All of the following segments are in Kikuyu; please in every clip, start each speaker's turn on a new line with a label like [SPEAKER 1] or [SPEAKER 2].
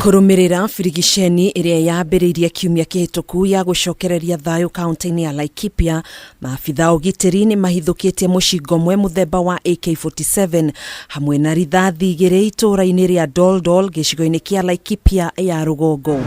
[SPEAKER 1] Kũrũmĩrĩra birigiceni ĩrĩa yambĩrĩirie kiumia kĩhĩtũku ya gũcokereria thayũ kaunti-inĩ ya Laikipia, maabitha a ũgitĩri nĩ mahithũkĩtie mũcinga ũmwe mũthemba wa AK-47 hamwe na rithathi igĩrĩ itũũra-inĩ rĩa Doldol gĩcigo-inĩ kĩa Laikipia ya rũgongo.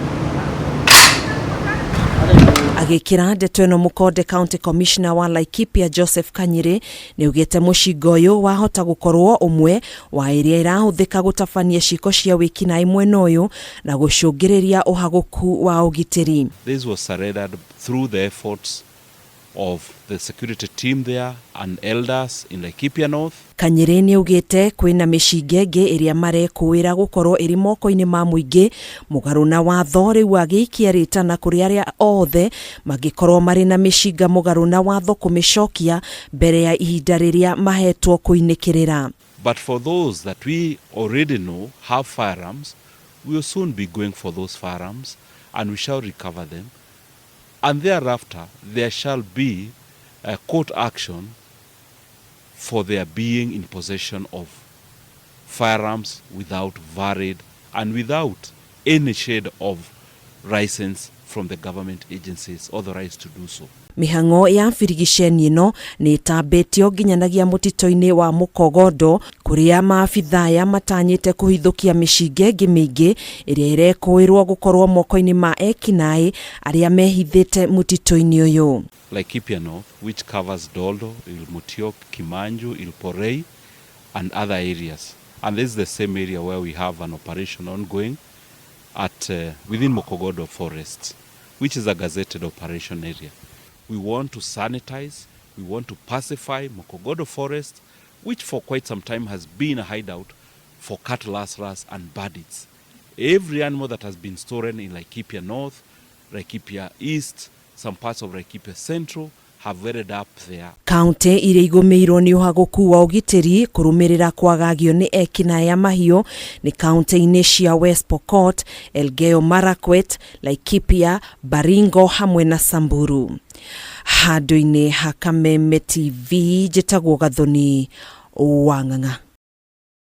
[SPEAKER 1] Agĩkĩra ndeto ĩno mũkonde County Commissioner wa Laikipia Joseph Kanyĩrĩ nĩaugĩte mũcinga ũyũ wahota gũkorwo ũmwe wa ĩrĩa ĩrahũthĩka gũtabania ciĩko cia wĩkinaĩ mwena ũyũ na gũcũngĩrĩria ũhagũku wa ũgitĩri.
[SPEAKER 2] This was surrendered through the efforts of the security team there and elders in Laikipia North.
[SPEAKER 1] Kanyĩrĩ nĩaugĩte kwĩna mĩcinga ĩngĩ ĩrĩa marekũĩra gũkorwo ĩrĩ moko-inĩ ma mũingĩ mũgarũ na watho rĩu agĩikia rĩtana kũrĩ arĩa othe mangĩkorwo marĩ na mĩcinga mũgarũ na watho kũmĩcokia mbere ya ihinda rĩrĩa mahetwo kũinĩkĩrĩra.
[SPEAKER 2] But for those that we already know have firearms, we will soon be going for those firearms and we shall recover them. And thereafter, there shall be a court action for their being in possession of firearms without valid and without any shade of license from the government agencies authorized to do so.
[SPEAKER 1] Mĩhang'o ya birigiceni ĩno nĩ ĩtambĩtio nginyanagia mũtitũ-inĩ wa Mũkogondo kũrĩa maabitha aya matanyĩte kũhithũkia mĩcinga ĩngĩ mĩingĩ ĩrĩa ĩrekũĩrwo gũkorwo moko-inĩ ma ekinaĩ arĩa mehithĩte mũtitũ-inĩ ũyũ.
[SPEAKER 2] Laikipia North, which covers Doldo, Ilmutiok, Kimanju, Ilporei, and other areas. And this is the same area where we have an operation ongoing at within Mokogodo Forest, which is a gazetted operation area. We want to sanitize, we want to pacify Mokogodo Forest, which for quite some time has been a hideout for cattle rustlers and bandits. Every animal that has been stolen in Laikipia North, Laikipia East, some parts of Laikipia Central have ended up there.
[SPEAKER 1] Kaunti iria igũmĩirwo nĩ ũhagũku wa ũgitĩri kũrũmĩrĩra kwagagio nĩ ekinaĩ a mahiũ nĩ kaunti-inĩ cia West Pokot, Elgeyo Marakwet, Laikipia, Baringo hamwe na Samburu. Handũ-inĩ ha Kameme TV njĩtagwo Gathoni wa Ng'ang'a.